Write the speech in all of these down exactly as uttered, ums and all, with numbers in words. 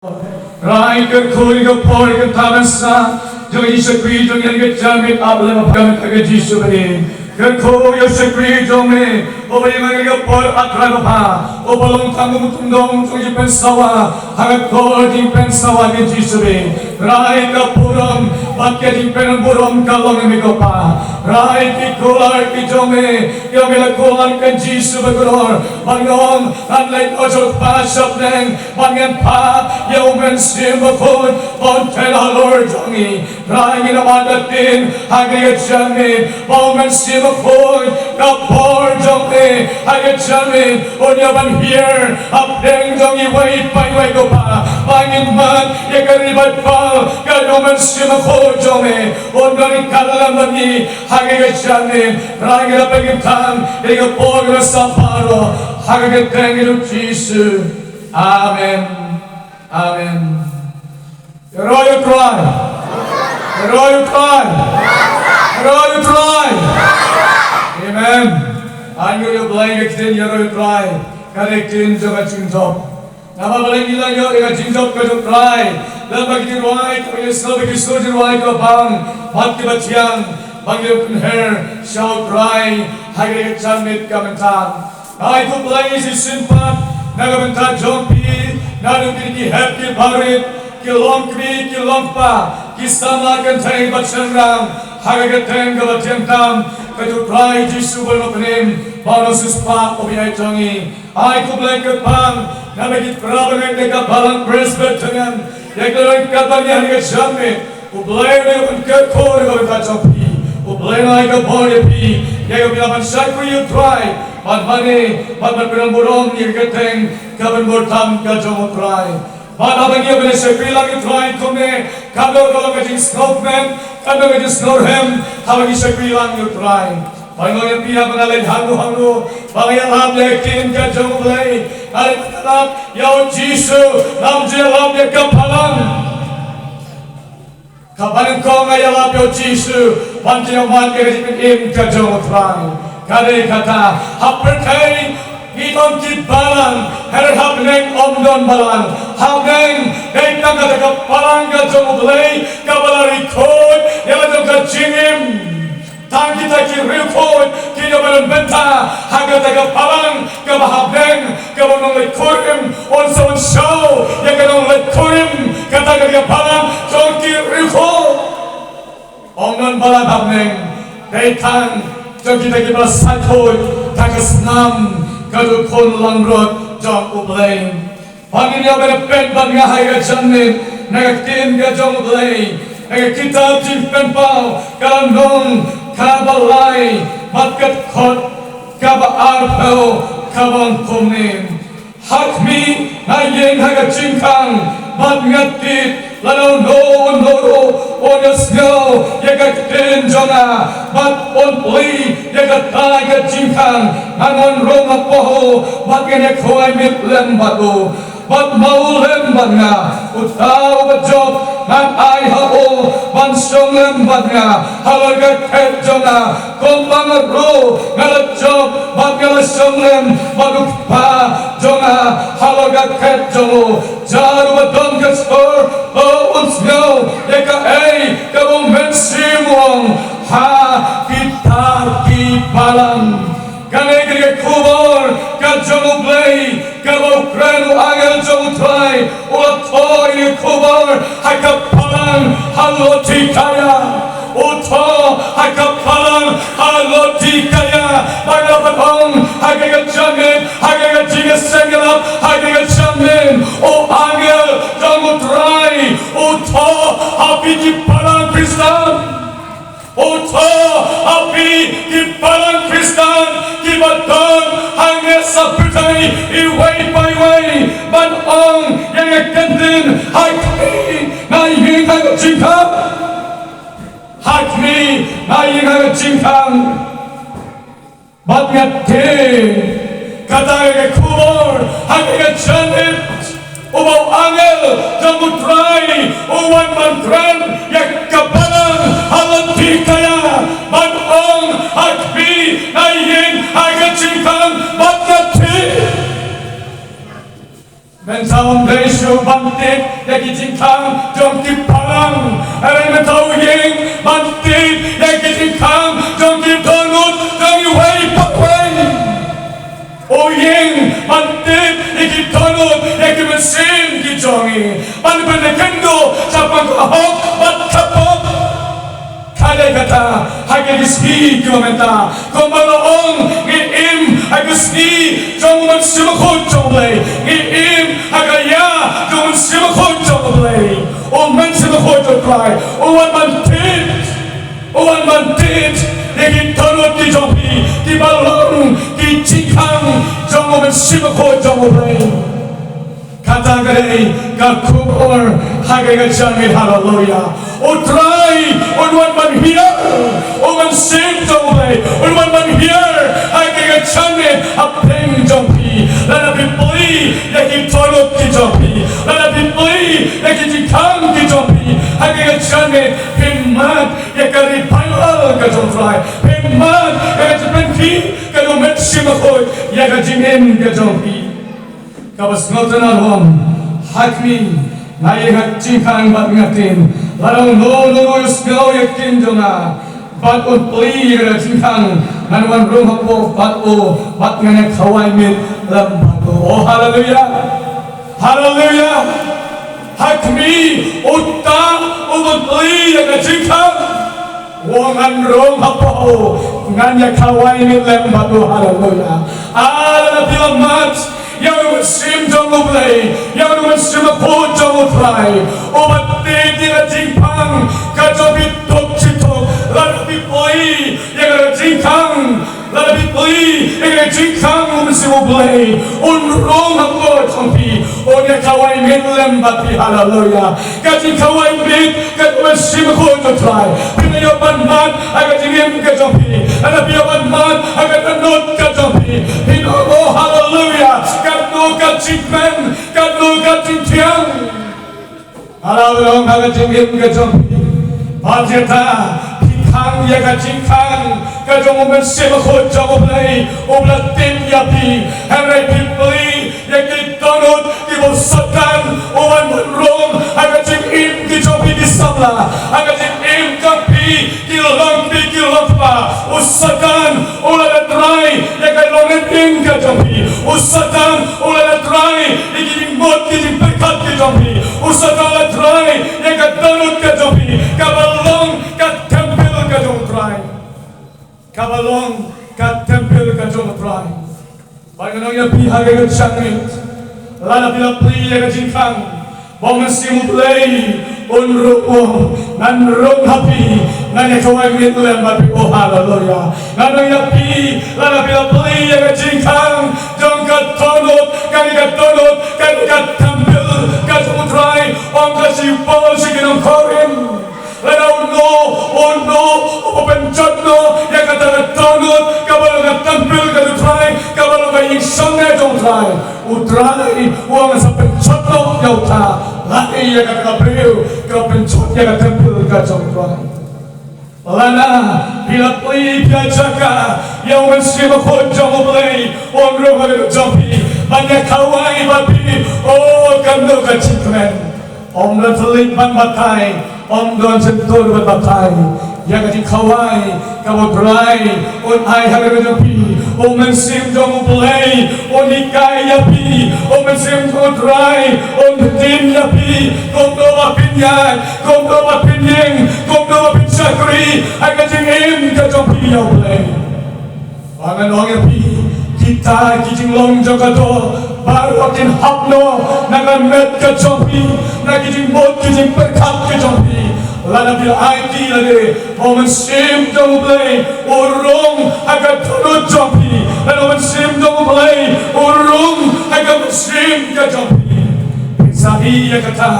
Trai, kyrkhu ïa ka por kata ban sah jong ka jingshakri jong ngi ha ka janmiet, ap lem ap ka Jisu bad ngi. Kyrkhu ïa u shakri jong me, uba ïa ngi ha ka por, A Trai Baba, uba long tang u tyngdong jong ka jingpynsawa ha ka kor jingpynsawa ka Jisu bad ngi. Trai, ka burom bad ka jingpynburom ka long ïa me ko Pa. Trai, ki kular ki jong me, ki ong me la kular ka Jisu ba kordor, ban ong ngan leit noh sha u Kpa shapdeng, ban ngan phah ïa u Mynsiem Bakhuid ban wan halor jong ngi. Trai, ngi nang ïa ktien ha kane ka janmiet ba u Mynsiem Bakhuid, ka bor jong me ha kane ka janmiet, un ïa ban hiar hapdeng jong ngi iwei pa iwei ko Pa. Ba ngin mad ïa ka revival ka jong u Mynsiem Bakhuid jong me, un don ryngkat lem bad ngi ha kane ka janmiet. Trai, ngi la pynkyntang ïa ka por kaba sah baroh ha ka kyrteng ka jong u Jisu. Amen. Amen. Ïaroh ïa u Trai. Ïaroh ïa u Trai. Ïaroh ïa u Trai. Amen. Ai nguh ïa U Blei, ka ktien ïaroh ïa u Trai ka dei ka ktien jong ka jingjop. Namar balei ngi la ïoh ïa ka jingjop ka jong u Trai? Lada ki jingrwai kiba ïasnoh bad ki sur jingrwai kiba bang bad kiba thiang, ba ngi ïoh pynher sha u Trai ha kane ka janmiet ka mynta. Ai khublei shisien pat na ka bynta jong phi, naduh kine ki hep ki barit, ki longkmie ki longkpa, ki samla kynthei bad shynrang, ha ka kyrteng kaba thiang tam ka jong u Trai Jisu ba nongpynim bad nongsiewspah uba ïaid jong ngi. Ai khublei kyrpang na ki para bangeit na ka balang Presbyterian, ïa ki ruh katba ngi ha kane ka janmiet. U Blei un kyrkhu ïa ka bynta jong phi. U Blei un ai ka bor ïa phi, ïa kaba phi lah ban shakri ïa u Trai, ban mane bad ban pynburom ïa ka kyrteng kaba bor tam ka jong u Trai. Bad haba ngi ïa ban shakri lang ïa u Trai kumne, kan long ka jingsngewkmen, kan long ka jingsngewrhem haba ngi shakri lang ïa u Trai. Ba ngi ïa phi haba nga leit hangno hangno, ba nga ïalap ïa ka ktien ka jong u Blei, nga leit ban ïalap ïa u Jisu, ngam ju ïalap ïa ka balang. Kaba nyngkong nga ïalap ïa u Jisu ban ïoh mad ïa ka jingim ka jong u Trai. Ka dei kata, ha pyrthei ngi don ki balang, hynrei ha bneng ym don balang. Ha bneng dei tang kata ka balang ka jong u Blei kaba la riewkhuid ïa la jong ka jingim. Tang kita ki riewkhuid ki ïoh ban bynta ha kata ka balang kaba ha bneng, kaba u nongleit kurim un sa wan shaw ïa ka nongleit kurim, kata ka dei ka balang jong ki riewkhuid. Ym don balang ha bneng, dei tang jong kita kiba la saithuid da ka snam ka jong u Khun langbrot jong u Blei. Ba ngin ïoh ban peit bad nga ha ka janmiet na ka ktien ka jong u Blei, na ka kitab Jingpynpaw ka lynnong kaba lai bad ka dkhot kaba arphew, kaba ong kumne: Ha khmih, nga ïeng ha ka jingkhang bad nga tied, lada uno uno ruh un ïohsngew ïa ka ktien jong nga bad un plie ïa kata ka jingkhang, ngan wan rung hapoh u bad ngan ïakhwai miet lem bad u. Bad ma u lem bad nga, uta uba jop ngan ai ha u ban shong lem bad nga halor ka khet jong nga, kumba nga ruh nga la jop bad nga la shong lem bad u Kpa jong nga halor ka khet jong u. Jar uba don ka stur, to un sngew ïa kaei kaba u Mynsiem u ong ha kita ki balang. Kane ka dei ka khubor ka jong u Blei kaba u kren, u angel jong u Trai u la thoh ïa ka khubor ha ka balang ha Laodikaia. U thoh ha ka balang ha Laodikaia, ba nga la ban ong ha kane ka janmiet, ha kane ka jingïaseng ïalap, ha kane ka janmiet, u angel jong u Trai u thoh ha phi ki balang Khristan. U thoh ha phi ki balang Khristan kiba don hangne sha pyrthei iwei pa iwei, ban ong ïa nga, kyntien, ha khmih, nga ïeng ha ka jingkhang. Ha khmih, nga ïeng ha ka jingkhang. Bad nga tied. Kata ka khubor ha kane ka janmiet, uba u angel jong u Trai u wan ban kren ïa ka balang ha Laodikaia, ban ong, ha khmih, nga ïeng ha ka jingkhang bad nga tied. Mynta ym dei shuh ban tied ïa ki jingkhang jong ki balang. Hynrei mynta u ïeng ban tied ïa ki jingkhang jong ki dohnud jong iwei pa iwei. U ïeng ban tied ïa ki dohnud, ïa ki mynsiem ki jong ngi, ban pynïakynduh shaphang ka hok bad ka pop. Ka dei kata, ha ka sngi kaba mynta, kumba la ong, ngi im ha ka sngi jong u Mynsiem Bakhuid jong U Blei, ngi im ha ka ïa jong u Mynsiem Bakhuid jong U Blei. U Mynsiem Bakhuid jong U Trai u wan ban tied, u wan ban tied ïa ki dohnud ki jong phi, kiba long ki jingkhang jong u Mynsiem Bakhuid jong U Blei. Kata ka dei ka khubor ha kane ka janmiet, haleluya. U Trai un wan ban hiar, u Mynsiem jong U Blei un wan ban hiar ha kane ka janmiet hapdeng jong phi. Lada phi plie ïa ki dohnud ki jong phi, lada phi plie ïa ki jingkhang ki jong phi ha kane ka janmiet, phin mad ïa ka revival ka jong U Trai, phin mad ïa ka jingpynkhih ka jong u Mynsiem Bakhuid ïa ka jingim ka jong phi. Kaba sngewtynnat ruh, ha khmih, nga ïeng ha jingkhang bad nga tied. Lada uno uno u sngew ïa ka ktien jong nga bad un plie ïa ka jingkhang, ngan wan rung hapoh bad u bad ngan ïakhawai miet lem bad u. Oh, haleluya. Haleluya. Ha khmih uta uba plie ïa ka jingkhang, u ong, ngan rung hapoh u, ngan ïakhawai miet lem bad u. Haleluya. Ah, lada phi la mad ïa u Mynsiem jong U Blei, ïa u Mynsiem Bakhuid jong U Trai, uba tied ïa ka jingkhang ka jong phi tuk shi tuk. Lada phi plie ïa ka jingkhang, lada phi plie ïa ka jingkhang u Mynsiem U Blei un rung hapoh jong phi, un ïakhawai miet lem bad phi. Haleluya. Ka jingkhawai miet ka jong u Mynsiem Bakhuid jong U Trai. Phin ïoh ban mad ha ka jingim ka jong phi. Lada phi ïoh ban mad ha ka dohnud ka jong phi, phin ong, oh, haleluya. Katno ka jingkmen, katno ka jingthiang. Haleluya, ha ka jingim ka jong phi. Bad ïa kata, phi khang ïa ka jingkhang ka jong u Mynsiem Bakhuid jong U Blei, uba la tied ïa phi. Hynrei phi plie ïa ki dohnud kiba u Soitan u wan ban rung ha ka jingim ki jong phi ki samla, ha ka jingim jong phi ki long kmie ki long kpa. U Soitan u la trai ïa ka longïing ka jong phi. U Soitan u la trai ïa ki jingmut ki jingpyrkhat ki jong phi. U Soitan u la trai ïa ka dohnud ka jong phi, kaba long ka templ ka jong U Trai. Kaba long ka templ ka jong U Trai. Bad ngan ong ïa phi ha kane ka janmiet, lada phi la plie ïa ka jingkhang, ba u Mynsiem U Blei un rung, ngan rung ha phi, ngan ïakhawai miet lem bad phi. Oh, haleluya. Ngan ong ïa phi, lada phi la plie ïa ka jingkhang jong ka dohnud, kane ka dohnud, kane ka templ ka jong U Trai, ong ka shithi Paul sha ki nong Korinth. Lada uno uno uba pynjot noh ïa kata ka dohnud kaba long ka templ ka jong U Trai, kaba long ka ïing shong jong U Trai, U Trai u ong, ngan sa pynjot noh ïa uta lane ïa kata ka briew kaba pynjot ïa ka templ ka jong U Trai. Lada phi la plie, phi la jaka ïa u Mynsiem Bakhuid jong U Blei un rung ha ka dohnud jong phi, ban ïakhawai bad phi. Oh, katno ka jingkmen. Ym don thylliej ban batai, ym don shyntur ban batai ïa ka jingkhawai kaba U Trai un ai ha ka dohnud jong phi. U Mynsiem jong U Blei un hikai ïa phi. U Mynsiem jong U Trai un ktien ïa phi kumno ba phin ïaid, kumno ba phin ïeng, kumno ba phin shakri ha ka jingim ka jong phi ïa U Blei. Ba ngan ong ïa phi, kita ki jinglong jong ka doh baroh kin hap noh na ka met ka jong phi, na ki jingmut ki jingpyrkhat ka jong phi. Lada phi la aiti lade ba u Mynsiem jong U Blei u rung ha ka dohnud jong phi, lada u Mynsiem jong U Blei u rung ha ka mynsiem ka jong phi, phin sa ïohi ïa kata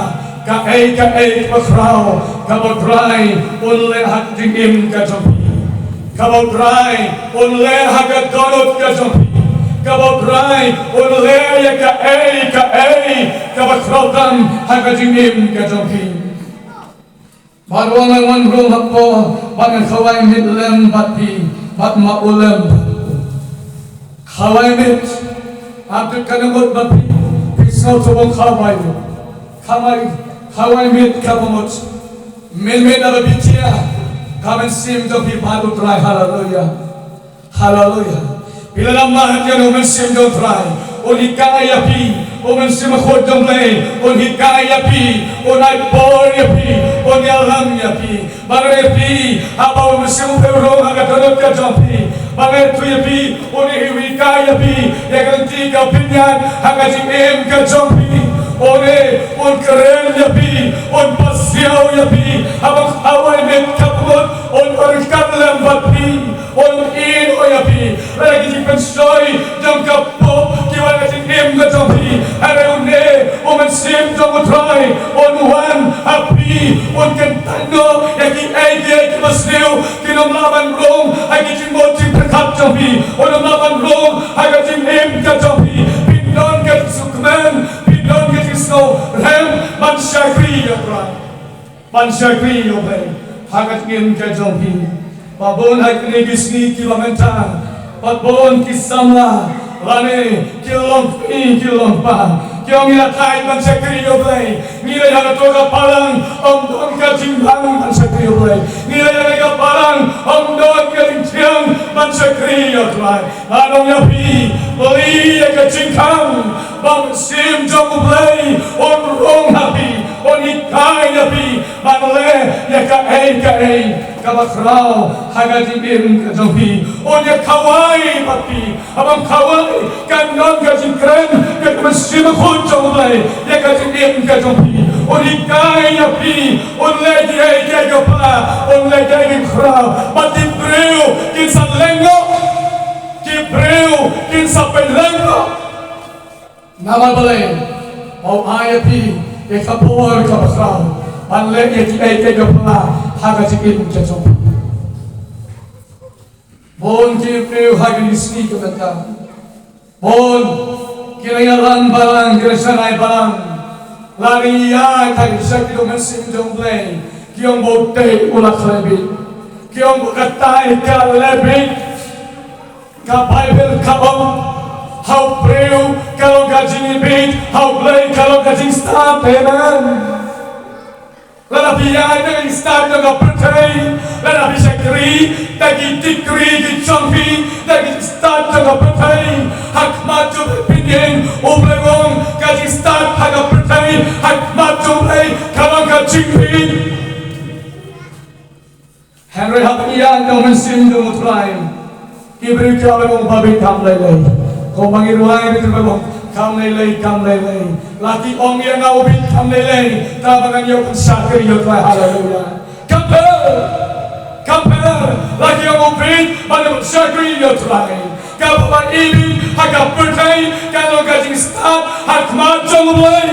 kaei kaei kaba khraw kaba U Trai un leh ha ka jingim ka jong phi. Kaba U Trai un leh ha ka dohnud ka jong phi. Kaba U Trai un leh ïa kaei kaei kaba khraw tam ha ka jingim ka jong phi. Bad u ong, ngan wan rung hapoh bad ngan khawai miet lem bad phi bad ma u lem bad u. Khawai miet. Ym tip katno ngut bad phi, phi sngew shuh ban khawai miet. Khawai, khawai miet khapmut. Mynmiet haba phi jia, ka mynsiem jong phi bad U Trai. Haleluya. Haleluya. Phi la namar ïa U Mynsiem jong U Trai. Un hikai ïa phi. U Mynsiem Bakhuid jong U Blei un hikai ïa phi. Un ai bor ïa phi. Un ïalam ïa phi. Ba nga ïa phi, haba U Mynsiem u rung ha ka dohnud ka jong phi. Ba nga ïathuh ïa phi, une u hikai ïa phi ïa ka lynti ka pynïaid ha ka jingim ka jong phi. Une un kren ïa phi, un pasiaw ïa phi. Haba khawai miet khapmut, un ryngkat lem bad phi, un ïehnoh ïa phi. Lada ki jingpynshoi jong ka pop ki wan ha ka jingim ka jong phi, hynrei une U Mynsiem jong U Trai un wan ha phi, un kyntait noh ïa kiei kiei kiba sniew kin ym lah ban rung ha ki jingmut jingpyrkhat jong phi, un ym lah ban rung ha ka jingim ka jong phi. Phin don ka jingsngewkmen, phin don ka jingsngewrem ban shakri ïa U Trai. Ban shakri ïa U Blei ha ka jingim ka jong phi. Ba bun ha kine ki sngi kiba mynta, ba bun ki samla lane ki longkmie ki longkpa ki ong, ngi la thait ban shakri ïa U Blei. Ngi la ïa ka to ka balang, ym don ka jingbang ban shakri ïa U Blei. Ngi la ïa ka balang, ym don ka jingthiang ban shakri ïa U Blei. Nga ong ïa phi, plie ïa ka jingkhang ba U Mynsiem jong U Blei un rung ha phi, un hikai ïa phi ban leh ïa kaei kaei kaba khraw ha ka jingim ka jong phi. Un ïa khawai bad phi, haba khawai kan don ka jingkren ka U Mynsiem Bakhuid jong U Blei ïa ka jingim ka jong phi. Un hikai ïa phi, un leh kiei kiei kiba pla, un leh kiei kiei kiba khraw. Bad ki briew kin sa lyngngoh. Ki briew kin sa pynlyngngoh. Namar balei? Ba u ai ïa phi ïa ka bor kaba khraw ban leh ïa kiei kiei kiba pla ha ka jingim ka jong phi. Bun ki briew ha kine ki sngi ki mynta, bun ki la ïalam balang, ki la shna balang, la ïa ka jingshakri ïa U Mynsiem jong U Blei. Ki ong ba u tei u la khlem bieit. Ki ong ba katai ka la bieit. Ka Baibl ka ong, ha u briew ka long ka jingbieit, ha U Blei ka long ka jingstad. Amen. Lada phi ïaid da ka jingstad jong ka pyrthei, lada phi shakri da ki degree ki jong phi, da ka jingstad jong ka pyrthei, ha khmat jong U Blei phin ïeng, U Blei u ong ka jingstad ha ka pyrthei ha khmat jong U Blei ka long ka jingbieit. Hynrei haba ïaid da U Mynsiem jong U Trai, ki briew ki ong ba bieit kam lei lei. Kumba ngi ruwai, ki briew ki ong kam lei lei, kam lei lei. La ki ong ïa nga u bieit kam lei lei, te ba ngan ïoh ban shakri ïa U Trai. Haleluya. Kam pher, kam pher. La ki ong u bieit ba ngan shakri ïa U Trai. Kaba ba i bieit ha ka pyrthei ka long ka jingstad ha khmat jong U Blei.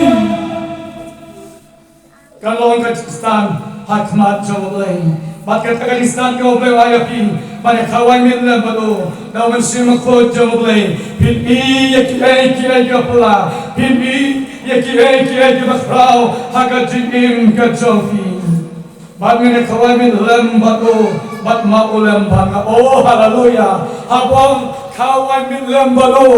Ka long ka jingstad ha khmat jong U Blei. Bad kata ka jingstad ka U Blei u ai ïa phi, ban ïa khawai miet lem bad u da U Mynsiem Bakhuid jong U Blei. Phin ïoh ïa kiei kiei kiba pla, phin ïoh ïa kiei kiei kiba khraw ha ka jingim ka jong phi. Bad ngan ïa khawai miet lem bad u, bad ma u lem bad nga. Oh, haleluya. Haba khawai miet lem bad u,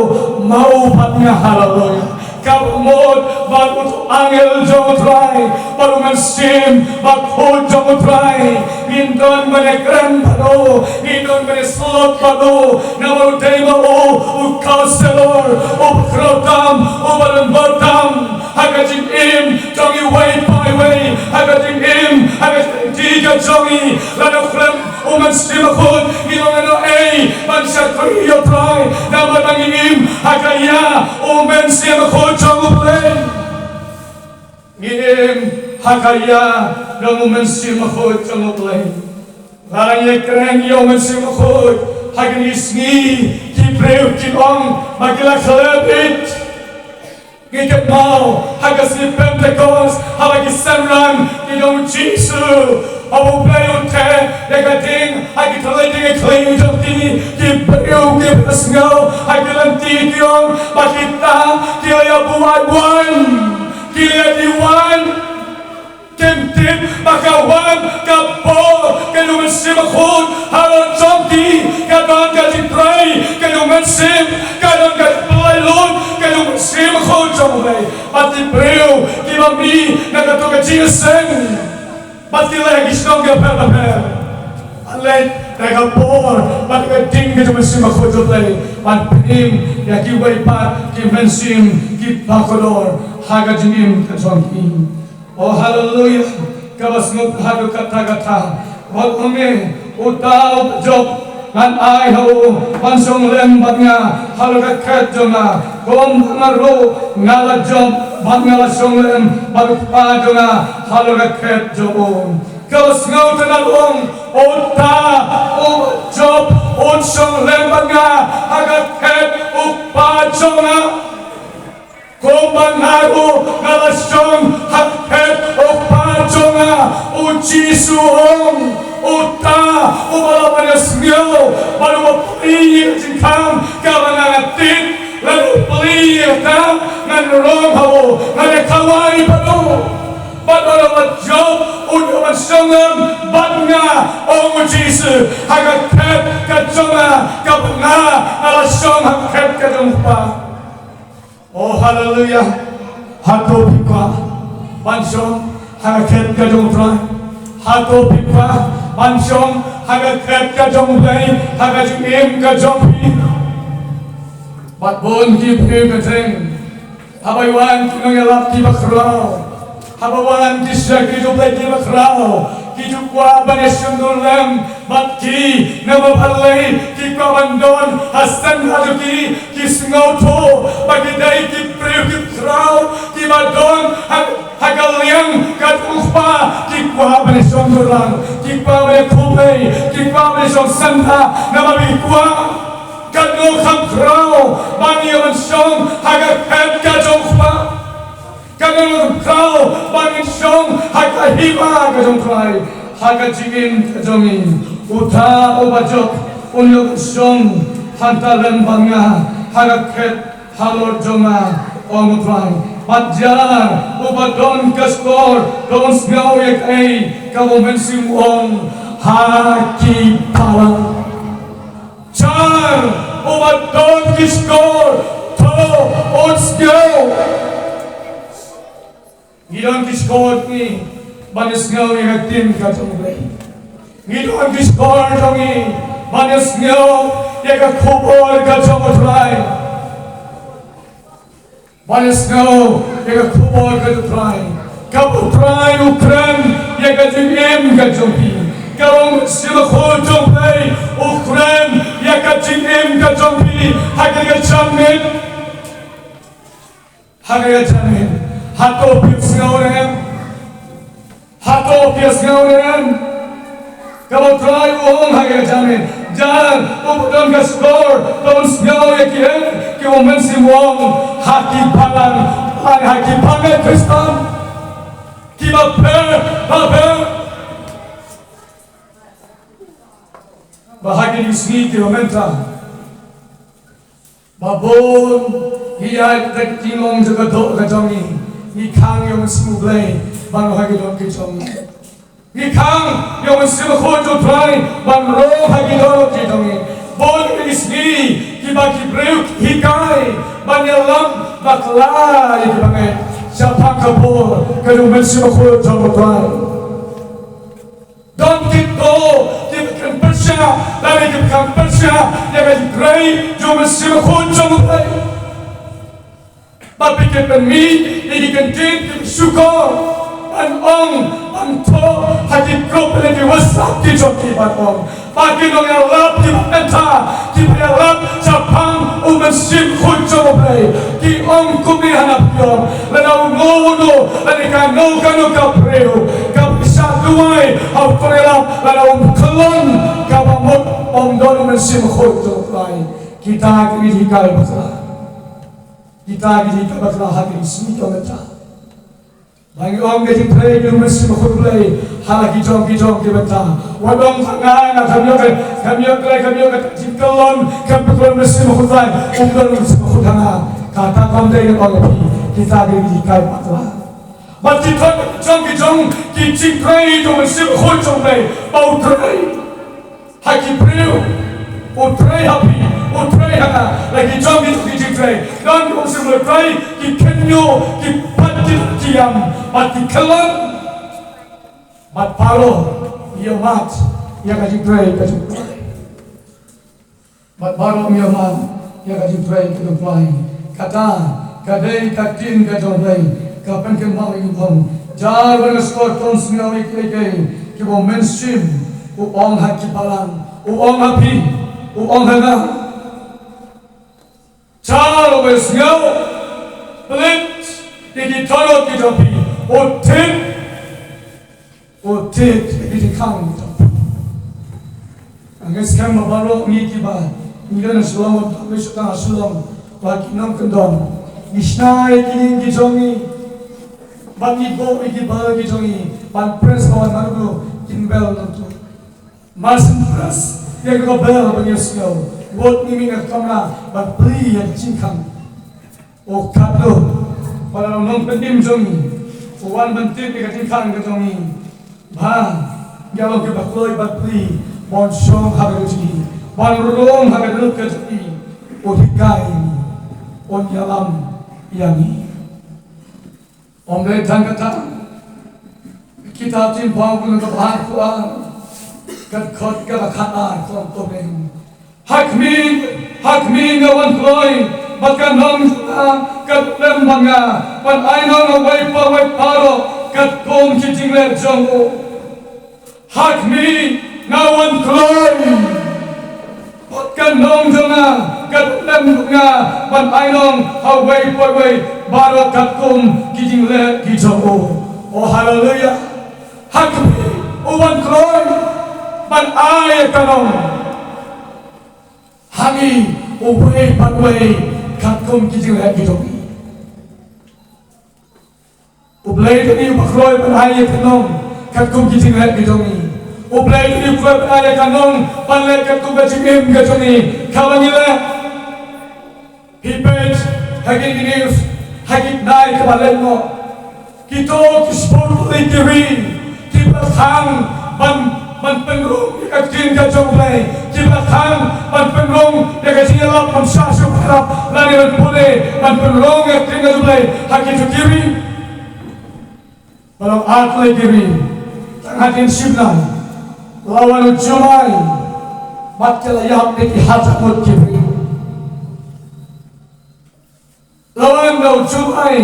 ma u bad nga. Haleluya. Kaba mut bad uto u angel jong U Trai, bad U Mynsiem Bakhuid jong U Trai, ngin don ban ïakren bad u, ngin don ban ïasyllok bad u. Namar u dei ma u u Counselor, u bakhraw tam, u badonbor tam ha ka jingim jong iwei pa iwei, ha ka jingim, ha ka jingim ka jong i. Lada khlem U Mynsiem Bakhuid, ngi long nano ei ban shakri ïa U Trai, namar ba ngi im ha ka ïa U Mynsiem Bakhuid jong U Blei. Ngi im ha ka ïa jong U Mynsiem Bakhuid jong U Blei. Lada ngi ïakren ïa U Mynsiem Bakhuid ha kine ki sngi, ki briew kin ong ba ki la khlem bieit. Ngi kynmaw ha ka sngi Pentekost, haba ki synran ki don U Jisu, haba U Blei u theh ïa ka ding ha ki thylliej ding khlieh jong ki, ki briew ki sngew ha ki lynti ki ong ba kita ki la ïa buaid waiñ, ki la ïa die waiñ. Kim tip ba ka wan ka bor ka jong U Mynsiem Bakhuid halor jong ki, ka don ka jingtrei ka jong U Mynsiem, ka don ka jingpynlait lut ka jong U Mynsiem Bakhuid jong U Blei. Bad ki briew kiba mih na kato ka jingïaseng, bad ki leh ha ki shnong kiba pher bapher. Bad leh da ka bor bad ka ding ka jong U Mynsiem Bakhuid U Blei ban pynim ïa kiwei pat ki mynsiem kiba kordor ha ka jingim ka jong ki. Oh, haleluya. Kaba sngewbha haduh katta katta. Wat ong ïa uta uba jop, ngan ai ha u ban shong lem bad nga halor ka khet jong nga, kumba nga ruh nga la jop bad nga la shong lem bad u Kpa jong nga halor ka khet jong u. Kaba sngewtynnad ong, uta uba jop un shong lem bad nga ha ka khet u Kpa jong nga. Kumba nga ruh nga la shong ha khet u Kpa jong nga, u Jisu u ong, uta uba lah ban ïasngew bad uba plie ïa ka jingkhang kaba nga nga tied, lane u plie ïa kata ngan rong ha u, ngan ïa kawai bad u. Bad uta uba jop un ïoh ban shong lem bad nga, ong u Jisu, ha ka khet ka jong nga kaba nga nga la shong ha ka khet ka jong u Kpa. Oh, haleluya. Hato phi kwah ban shong ha ka khet ka jong U Trai? Hato phi kwah ban shong ha ka khet ka jong U Blei ha ka jingim ka jong phi? Bad bun ki briew ka jong, haba wan ki nongïalap kiba khraw, haba wan ki shakri jong U Blei kiba khraw, ki ju kwah ban ïashim duh lem bad ki, namar balei? Ki kwah ban don ha seng ha jong ki, ki sngewthuh ba ki dei ki briew kiba khraw, kiba don ha, ha ka liang ka jong U Kpa, ki kwah ban ïashong duh lang, ki kwah ban ïakhublei, ki kwah ban ïashong senda, namar ba ki kwah. Katno kham khraw ban ïa ban shong ha ka khet ka jong U Kpa. Katno kham khraw ban ïa shong ha ka hima ka jong U Trai ha ka jingim ka jong ngi. Uta uba jop un ïa ban shong hangta lem bad nga ha ka khet halor jong nga, ong U Trai. Bad jar uba don ka shkor, to un sngew ïa kaei kaba U Mynsiem u ong ha ki balang. Jar uba don ki shkor, to un sngew. Ngi don ki shkor ngi ban ïasngew ïa ka ktien ka jong U Blei. Ngi don ki shkor jong ngi ban ïasngew ïa ka khubor ka jong U Trai. Ban ïasngew ïa ka khubor ka jong U Trai. Kaba U Trai u kren ïa ka jingim ka jong phi. Kaba U Mynsiem Bakhuid jong U Blei u kren ïa ka jingim ka jong phi ha kane ka janmiet. Ha kane ka janmiet. Hato phi sngew ne em? Hato phi sngew ne em? Kaba U Trai u ong ha kane ka janmiet. Jar uba don ka shkor, to un sngew ïa kiei kiba U Mynsiem u ong ha ki balang, ha ki bangeit Khristan kiba pher bapher. Ba ha kine ki sngi kiba mynta, ba bun ngi ïaid da ki jinglong jong ka doh ka jong ngi. Ngi khang ïa U Mynsiem U Blei ban rong ha ki dohnud ki jong ngi. Ngi khang ïa U Mynsiem Bakhuid U Trai ban rong ha ki dohnud ki jong ngi. Bun ki sngi kiba ki briew ki hikai ban ïalam bakla ïa ki bangeit shaphang ka bor ka jong U Mynsiem Bakhuid jong U Trai. Don kito kiba kren pyrshah, lane kiba kren pyrshah ïa ka jingtrei jong U Mynsiem Bakhuid jong U Blei. Bad phi kynpynmih ïa ki kyntien kiba shukor ban ong, ban thoh ha ki group lane ki WhatsApp ki jong ki ban ong. Ba ki nongïalap kiba bynta, kiba ïalap shaphang U Mynsiem Bakhuid jong U Blei, ki ong kumne ha na phi ong, lada uno uno, lane kano kano ka briew kaba shah duwai ha u trai ïalap, lada um khlon, kaba mut um don U Mynsiem Bakhuid jong U Blei. Kita ki dei hikai bakla. Kita ki dei hikai bakla ha ki sngi kiba mynta. Ba ngi ong ka jingtrei jong U Mynsiem Bakhuid U Blei ha la ki jong ki jong ki bynta. Wat ong tang nga, nga kam ïoh ka, kam ïoh ka, kam ïoh ka jingkhlon, kam pynklon U Mynsiem Bakhuid U Blei, um don U Mynsiem Bakhuid ha nga. Kata kam dei, nga ong ïa phi, kita ki dei hikai bakla. Bad ki don ki jong ki jong ki jingtrei jong U Mynsiem Bakhuid jong U Blei ba u trei ha ki briew, u trei ha phi, u Pray ha la ki jong ki jong ki jingtrei. Don ki ong sngewbha pray, ki kynñiuh, ki pat ki ki ïam, bad ki khlem. Bad baroh ïa mat ïa ka jingtrei ka jong U Blei. Bad baroh ïa mat ïa ka jingtrei ka jong U Blei. Kata ka dei ka ktien ka jong U Blei ka pynkynmaw ïa ngi. Jar ban sngewthuh, sngew ïa kiei kiei kiba mynsiem, u ong ha ki balang, u ong ha phi, u ong ha nga. Jar ban sngewthuh, pynleit ïa ki dohnud ki jong phi, u thied, u thied ïa ki jingkhang ki jong phi. Nga ngeit skhem ba baroh ngi kiba ngi don ha Shillong, ba ngi shong ha Shillong, ba ki nongkyndong ngi shna ïa ki ïing ki jong ngi, ba ngi buh ïa ki bor ki jong ngi ban pres, ba wan naduh kin bel nangtu. Mar syn pres ïa ka bor ba ngi sngew, wat ngi mih na ka kamra ban plie ïa ka jingkhang. O Kynrad, ba la long nongpynim jong ngi, u wan ban thied ïa ka jingkhang ka jong ngi. Ba ngi long kiba kloi ban plie, ban shong ha ka jong ngi, ban rung ha ka jong ngi. U hikai ïa ngi, un ïalam ïa ngi. Ym dei tang kata, kitab Jingpynpaw ka lynnong kaba arphew ar, ka dkhot kaba khatar ka ong kumne: Ha khmih, ha khmih, nga wan kloi, bad ka nong jong nga ka don lem bad nga, ban ainong ha uwei pa uwei baroh katkum ki jingleh jong u. Ha khmih, nga wan kloi, bad ka nong jong nga ka don lem bad nga, ban ainong ha uwei pa uwei baroh katkum ki jingleh ki jong u. O haleluya. Ha khmih u wan kloi ban ai ïa ka nong ha ngi, uwei pa uwei katkum ki jingleh ki jong ngi. U Blei u dei uba kloi ban ai ïa ka nong katkum ki jingleh ki jong ngi. U Blei u dei uba kloi ban ai ïa ka nong ban leh katkum ka jingim ka jong ngi. Kaba ngi leh, phi peit ha kine ki news, ha ki bnai kiba leit noh, kito ki sport, ki ri, kiba khang ban ban pynrung ïa ka ktien ka jong U Blei, kiba khang ban pynrung ïa ka jingïalap, ban shah shuh khap lane ban pule, ban pynrung ïa ka ktien ka jong U Blei ha kito ki ri. Ba long ar tylli ki ri, tang hadien shibnai la wan u jumai bad ki la ïap ïa ki hajar ngut ki briew. La wan da u jumai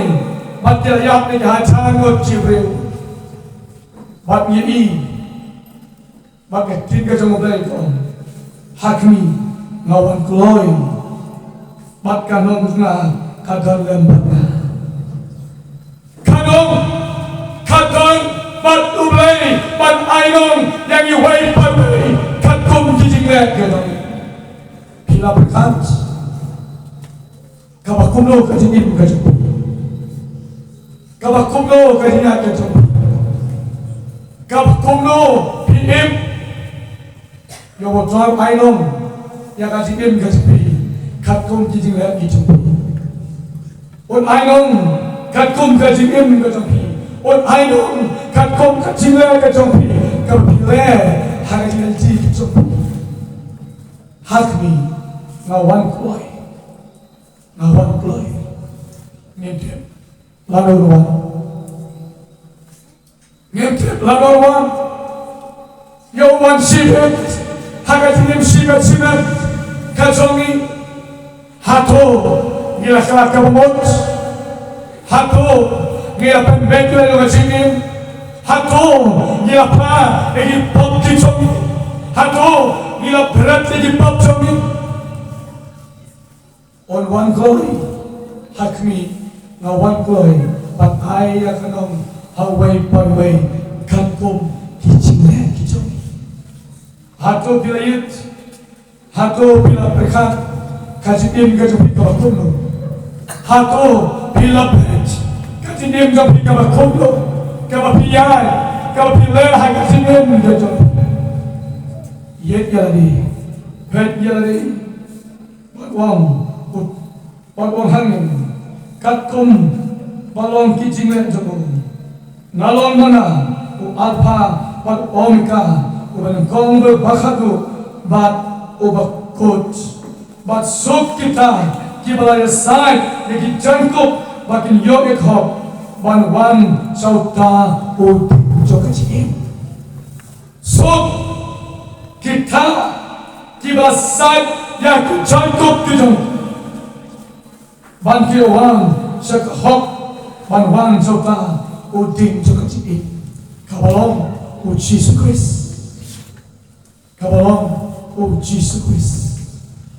bad ki la ïap ïa ki hajar ngut ki briew. Bad ngi i ba ka ktien ka jong U Blei ka ong, ha khmih, nga wan kloi, bad ka nong jong nga ka don lem bad nga. Ka nong ka don bad U Blei ban ainong ïa ngi uwei pa uwei katkum ki jingleh ki jong ngi. Phi la pyrkhat kaba kumno ka jingim ka jong phi? Kaba kumno ka jingim ka jong phi? Kaba kumno phi im? Ïa u Trai un ainong ïa ka jingim ka jong phi katkum ki jingleh ki jong phi. Un ainong katkum ka jingim ka jong phi. Un ainong katkum ka jingleh ka jong phi, kaba phi leh ha ka jingim ka jong phi. Ha khmih, nga wan kloi. Nga wan kloi. Ngim tip lano u wan. Ngim tip lano u wan. Ïa u wan shibit ha ka jingim shibit shibit ka jong ngi. Hato ngi la khlad kaba mut? Hato ngi la pynbeit ïa ka jingim? Hato ngi la phla ïa ki pop ki jong ngi? Hato ngi la bret ïa ki pop jong ngi? Un wan kloi, ha khmih, nga wan kloi ban ai ïa ka nong ha uwei pa uwei katkum ki jingleh ki jong ngi. Hato phi la ïeit? Hato phi la pyrkhat ka jingim ka jong phi kaba kumno? Hato phi la peit ka jingim jong phi kaba kumno, kaba phi ïaid, kaba phi leh ha ka jingim ka jong phi? Ïeit ïa lade, peit ïa lade. Bad ong, u, bad ong hangne, katkum ba long ki jingleh jong u. Nga long ma nga, u Alpha bad u Omega, uba nyngkong bad uba khatduh bad uba kut. Bad suk kita kiba la ïasaid ïa ki jaiñkup ba kin ïoh ïa ka hok ban wan sha uta u dieng jong ka jingim. Suk kita kiba la said ïa ki jaiñkup ki jong ban ki wan sha ka hok ban wan sha uta u dieng jong ka jingim, kaba long u Jisu Khrist. Kaba long u Jisu Khrist.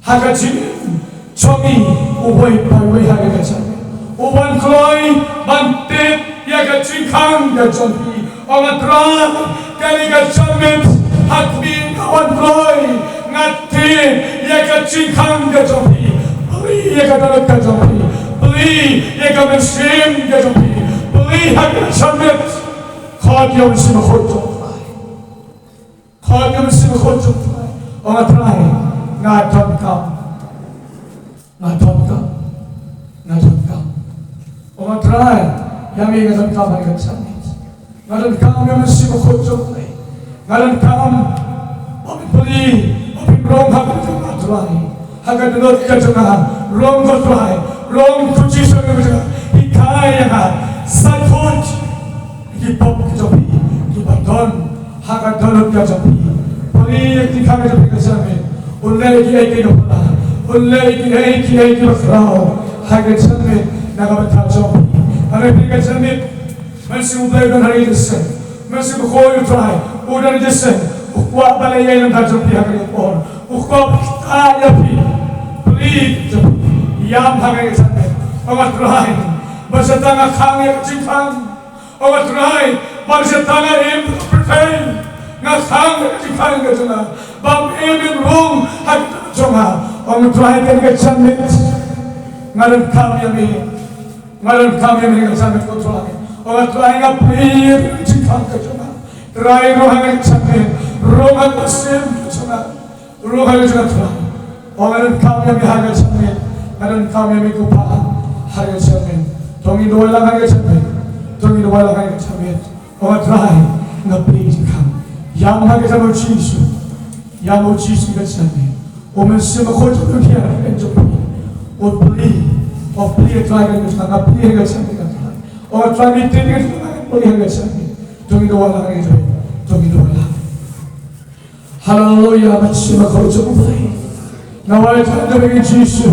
Ha ka jingim jong ngi, uwei pa uwei ha ka jingim u wan kloi ban tip ïa ka jingkhang ka jong phi. Ong A Trai, kane ka janmiet ha khmih nga wan kloi, nga tip ïa ka jingkhang ka jong phi. Plie ïa ka dohnud ka jong phi. Plie ïa ka mynsiem ka jong phi. Plie ha ka janmiet. Khot ïa u Mynsiem Bakhuid jong U Trai. Khot ïa u Mynsiem Bakhuid jong U Trai. Ong A Trai, nga donkam. Nga donkam. Nga donkam. Ong A Trai, ïa me nga donkam ha ka janmiet. Nga donkam ïa u Mynsiem Bakhuid jong U Trai. Nga donkam ba phin plie, ba phin rong ha ka jong nga, Trai. Ha ka dohnud ka jong nga, rong ko Trai, rong ko Jisu ka jong nga. Hikai ïa nga, said khuid ki pop ki jong phi kiba don ha ka dohnud ka jong phi. Plie ïa ki jingkhang ka jong phi ka janmiet. Un leh kiei kiei kiba phylla, un leh kiei kiei kiba khraw ha ka janmiet na ka bynta jong phi. Ha ka bynta ka janmiet, Mynsiem U Blei u don ha ka jingïaseng. Mynsiem Bakhuid U Trai u don ha ka jingïaseng. U kwah ban leh ïa ka bynta jong phi ha kane ka por. U kwah ban ktah ïa phi. Plie jong phi, ïam ha kane ka janmiet. Ong A Trai, ba shisha nga khang ïa ka jingkhang. Ong A Trai, ba shisha nga im ha pyrthei, nga khang ïa ka jingkhang ka jong nga. Ba me men rung ha ka jong nga. Ong A Trai, kane ka janmiet nga donkam ïa me. Nga donkam ïa me ha ka janmiet, ko Trai. Ong A Trai, nga plie ïa ka jingkhang ka jong nga. Trai, rung ha ka janmiet, rung ha ka mynsiem ka jong nga. Rung ha ka jong nga, Trai. Ong nga donkam ïa me ha ka janmiet. Nga donkam ïa me ko Pa ha ka janmiet. To ngin duwai lang ha ka janmiet. To ngin duwai lang ha ka janmiet. Ong A Trai, nga plie jingkhang. Ïam ha ka janmiet, Jisu. Ïam, Jisu, ha ka janmiet. U Mynsiem Bakhuid u don ha ka jingim jong phi. U plie, u plie, Trai, ha ka jingim jong nga, plie ha ka janmiet, Trai. Ong A Trai, me tip ïa ka jingim jong nga, plie ha ka janmiet. To ngin duwai lang ha ka janmiet. To ngin duwai lang. Haleluia, Mynsiem Bakhuid jong U Blei. Nga wad ïa me, Jisu.